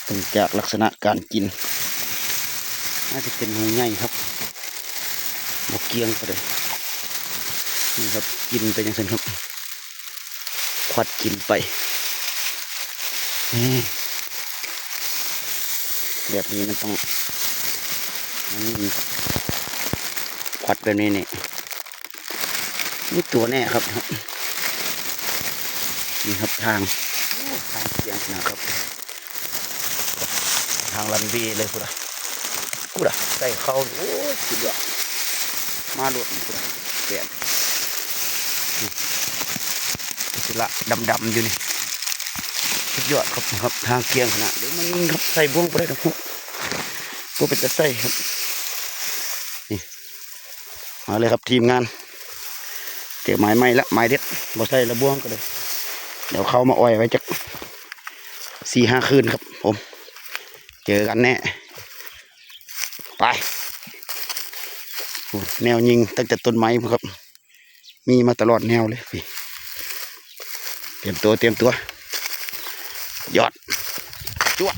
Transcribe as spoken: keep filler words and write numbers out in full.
เบิ่งจากลักษณะการกิน น่าจะเป็นหนูใหญ่ครับ บ่เกี่ยงก็ได้ นี่ครับ กินไปจังซั่นครับ ควัดกินไป นี่ แบบนี้มันต้อง มันควัดแบบนี้นี่ นี่ตัวแน่ครับ นี่ครับทาง โอ้ ทางเสียงนะครับ ทางรันเวย์เลยพุ้นน่ะ พุ้นน่ะ ใส่เข้า โอ้ย สุดยอด มาโลดพุ้นน่ะ แดด นี่ สิละดำๆอยู่นี่ สุดยอดครับ ครับ ทางเสียงขนาด เดี๋ยวมันยิงครับ ใส่บ่วงบ่ได้ดอกครับ บ่เป็นตาใส่ครับ นี่ มาเลยครับทีมงาน เจอหมายใหม่ละ หมายเด็ด บ่ใส่ละบ่วงก็เลย เดี๋ยวเข้ามาอ่อยไว้จักสี่ห้าคืนครับผม เจอกันแน่ ไป โอ้ แนวยิงตั้งแต่ต้นไม้พุ้นครับ มีมาตลอดแนวเลย นี่ เตรียมตัว เตรียมตัว ยอด จวด